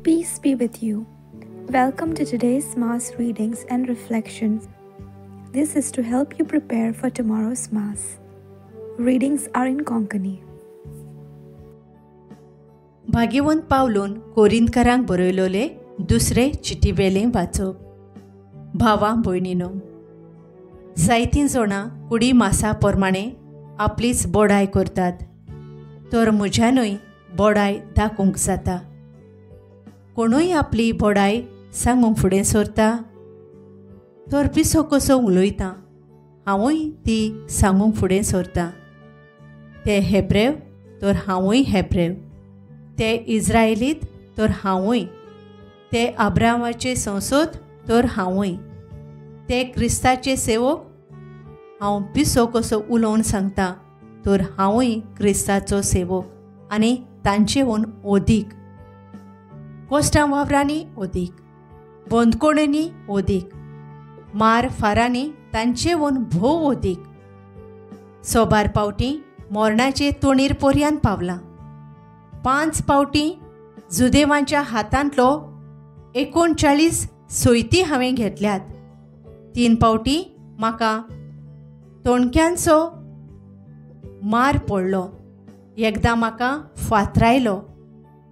Peace be with you. Welcome to today's Mass readings and reflections. This is to help you prepare for tomorrow's Mass. Readings are in Konkani. भाग्यवंत पावलून कोरिंतकारांक बरयलोले दुसरे चिटीवेलें वाचप. भावा भयणीनो, जायतीं जाणां कुडी मासा प्रमाणे आपलीच बोडाय करतात, तर म्हज्यानूय बोडाय दाखोवंक जाता. कोणूय आपली बोडाय सांगूंक फुडें सरता तर पिसो कसो उलयता, हांवूय ती सांगूंक फुडें सरता. ते हेब्रेव तर हांवूय हेब्रेव, ते इज्रायलीत तर हांवूय, ते अब्रामाचे संसद तर हांवूय, ते क्रिस्ताचे सेवक, हांव पिसो कसो उलोवन सांगता तर हांवूय क्रिस्ताचो सेवक आनी तांचेहून ओदीक. कोश्टां वावरांनी ओदीक, बंदकोणींनी ओदीक, मार फारांनी तांचेहून भोव ओदीक. सोबार पावटी मोरणाचे तोणीर पोरयान पावलां. 5 पावटी जुदेवांच्या हातांतलो 39 सोयती हांवें घेतल्यात. 3 पावटी म्हाका तोणक्यांचो मार पडलो, एकदां म्हाका फातरायलो,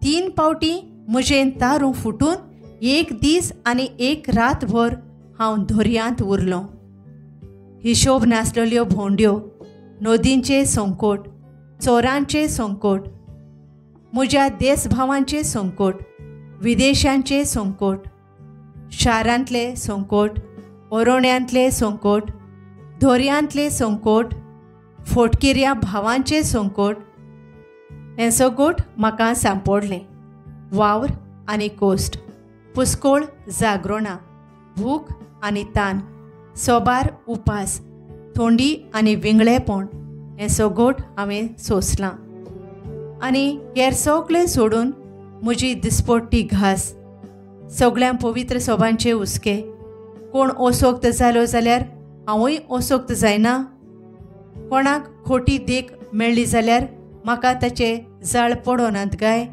3 पावटी म्हजें तारूं फुटून 1 दीस आनी 1 रातभर हांव दर्यांत उरलो. हिशोब नासलेल्यो भोंवड्यो, नदींचे संकट, चोरांचे संकट, म्हज्या देशभावांचे संकट, विदेशांचे संकट, शारांतले संकट, ओरोण्यांतले संकट, दर्यांतले संकट, फोटकिऱ्या भावांचे संकट, हें सगट म्हाका सांपडलें. वावर आनी कोश्ट, पुस्कोळ जागरणां, भूक आनी तान, सोबार उपास, थोंडी आनी विंगळेपण, हें सगट हांवें सोंसलां. आनी हेर सगळें सोडून म्हजी दिसपट्टी घास, सगळ्या पवित्र सोबांचे हुस्के. कोण असोक्त जालो जाल्यार हांवूय असोक्त जायना, कोणाक खोटी देख मेळ्ळी जाल्यार म्हाका ताचें जाळ पडोनात काय.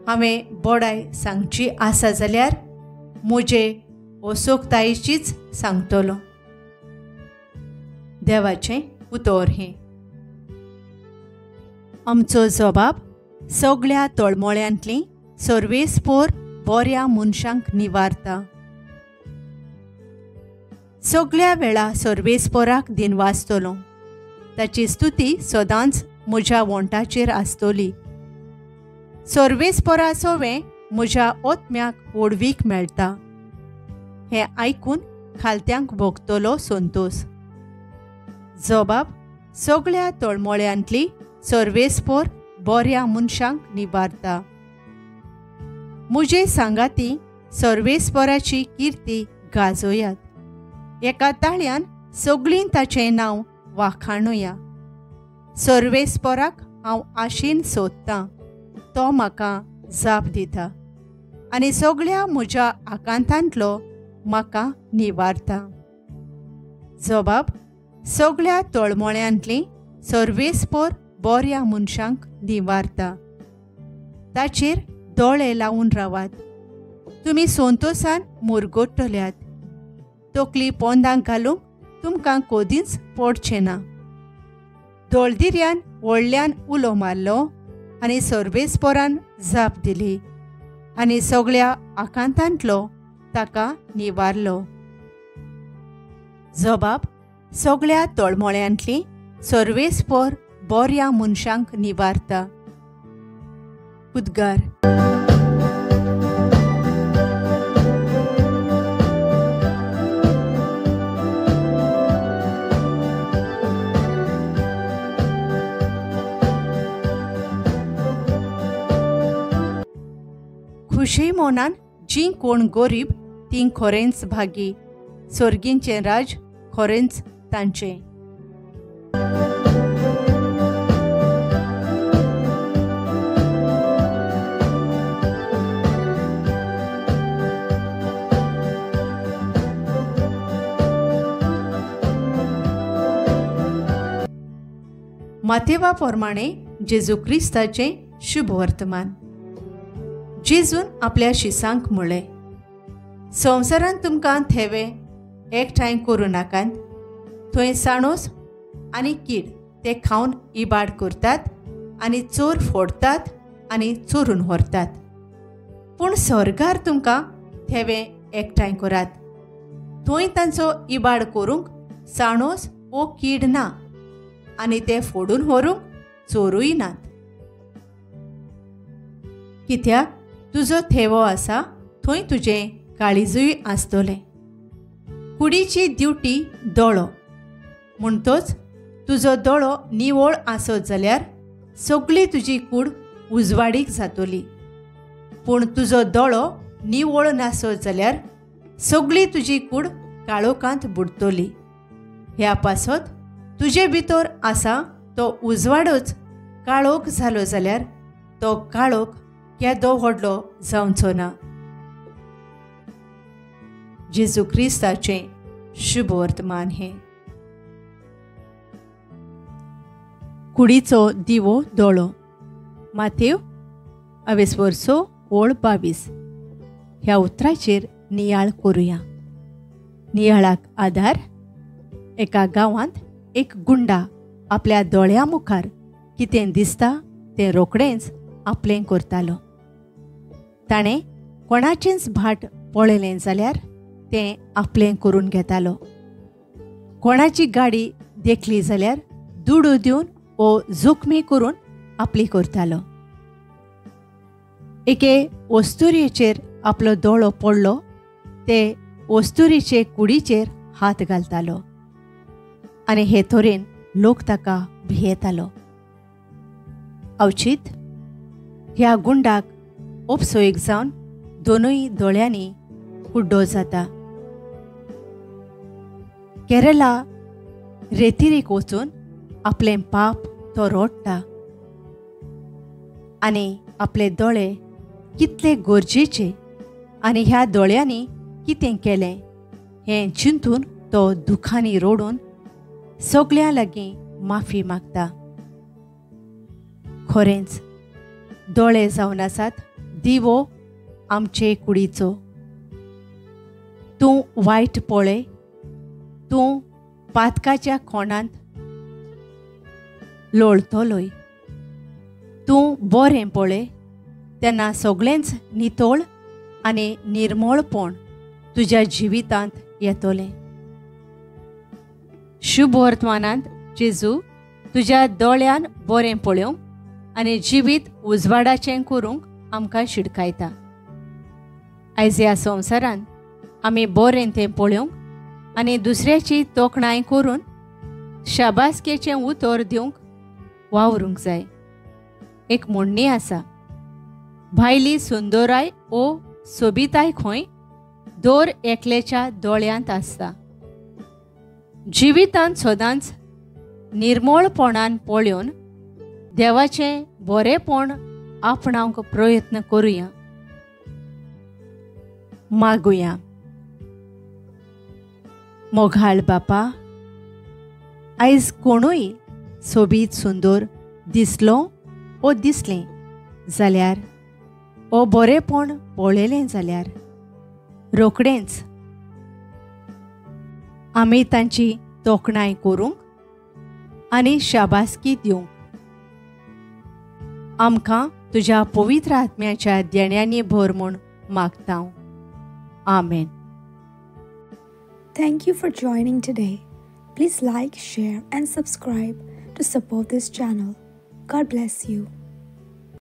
हांवें बोडाय सांगची आसा जाल्यार म्हजे असोक्तायेचीच सांगतलो. देवाचें उतर हें. आमचो जबाब सगळ्या तळमळ्यांतली सर्वेस्पोर बऱ्या मनशांक निवारता. सगळ्या वेळा सर्वेस्पोराक दिनवासतलो, ताची स्तुती सदांच म्हज्या वोंटाचेर आसतली. सर्वेस्पोराचो वें म्हज्या ओत्म्याक व्हडवीक मेळटा, हें आयकून खालत्यांक भोगतलो संतोस. जबाब सगळ्या तळमळ्यांतली सर्वेस्पोर बऱ्या मनशांक निवारता. म्हजे सांगाती सर्वेस्पोराची किर्ती गाजोयात, एका ताळ्यान सगळीं ताचें नांव वाखाणुया. सर्वेस्पोराक हांव आशेन सोदतां, तो म्हाका जाप दिता आनी सगळ्या म्हज्या आकांतांतलो म्हाका निवारता. जबाब सगळ्या तळमळ्यांतली सर्वेस्पोर बऱ्या मनशांक निवारता. ताचेर दोळे लावन रावात, तुमी संतोसान मुरगोट्टल्यात. तकली पोंदांक घालूंक तुमकां कदींच पडचें ना. दोळदिऱ्यान व्हडल्यान उलो मारलो आनी सर्वेस्पोरान जाप दिली आनी सगळ्या आकांतांतलो ताका निवारलो. जबाब सगळ्या तळमळ्यांतली सर्वेस्पोर बऱ्या मनशांक निवारता. उद्गार. खुशी मनान जीं कोण गरीब तीं खरेंच भागी, सर्गींचें राज खरेंच तांचें. मातेवा प्रमाणे जेजू क्रिस्ताचें शुभ वर्तमान. जेजून आपल्या शिसांक म्हळें, संवसारांत तुमकां थेवे एकठांय करूं नाकात, थंय साणोस आनी कीड ते खावन इबाड करतात आनी चोर फोडटात आनी चोरून व्हरतात. पूण स्वर्गार तुमकां थेवे एकठांय करात, थंय तांचो इबाड करूंक साणोस वो कीड ना आनी ते फोडून व्हरूंक चोरूय नात. कित्याक तुजो थेवो आसा थंय तुजें काळीजूय आसतलें. कुडीची ड्युटी दोळो, म्हणटोच तुजो दोळो निवळ आसत जाल्यार सगळी तुजी कूड उजवाडीक जातली, पूण तुजो दोळो निवळ नासत जाल्यार सगळी तुजी कूड काळोखांत बुडटली. ह्या पासत तुजे भितर आसा तो उजवाडच काळोख जालो जाल्यार तो काळोख केदो व्हडलो जावचो ना. जेजू क्रिस्ताचें शुभ वर्तमान हें. कुडीचो दिवो दोळो. मातेव 22:22 ह्या उतराचेर नियाळ करुया. नियाळाक आदार, एका गांवांत एक गुंडा आपल्या दोळ्या मुखार कितें दिसता तें रोखडेंच आपलें करतालो. ताणें कोणाचेंच भाट पळयलें जाल्यार तें आपलें करून घेतालो. कोणाची गाडी देखली जाल्यार दुडू दिवन वो जोखमी करून आपली करतालो. एके वस्तुरेचेर आपलो दोळो पडलो ते वस्तुरेचे कुडीचेर हात घालतालो आनी हे तरेन लोक ताका भियेतालो. अवचीत ह्या गुंडाक उपसोयीक जावन दोनूय दोळ्यांनी कुड्डो जाता. केरला रेतिरीक वचून आपलें पाप तो रोडटा आनी आपले दोळे कितले गरजेचे आनी ह्या दोळ्यांनी कितें केलें हें चिंतून तो दुखांनी रोडून सगळ्यां लागीं माफी मागता. खरेंच दोळे जावन आसात दिवो आमचे कुडीचो. तूं वायट पळय, तूं पातकाच्या कोणांत लोळतलोय. तूं बरें पळय तेन्ना सगळेंच नितळ आनी निर्मळपण तुज्या जिवितांत येतलें. शुभ वर्तमानांत जेजू तुज्या दोळ्यान बरें पळोवंक आनी जिवीत उजवाडाचें करूंक आमकां शिडकायता. आयज ह्या संवसारांत आमी बरें तें पळोवंक आनी दुसऱ्याची तोखणाय करून शाबासकेचें उतर दिवंक वावरूंक जाय. एक म्हणणी आसा, भायली सुंदराय ओ सोबिताय खंय दर एकल्याच्या दोळ्यांत आसता. जिवितांत सदांच निर्मळपणान पळोवन देवाचें बरेंपण आपणावंक प्रयत्न करुया. मागुया. मोगाळ बापा, आयज कोणूय सोबीत सुंदर दिसलो ओ दिसलें जाल्यार ओ बरेंपण पळयलें जाल्यार रोखडेंच आमी तांची तोखणाय करूंक आनी शाबासकी दिवंक आमकां तुज्या पवित्र आत्म्याच्या देण्यांनी भर म्हूण मागता. आमेन. Thank you for joining today. Please like, share and subscribe to support this channel. God bless you.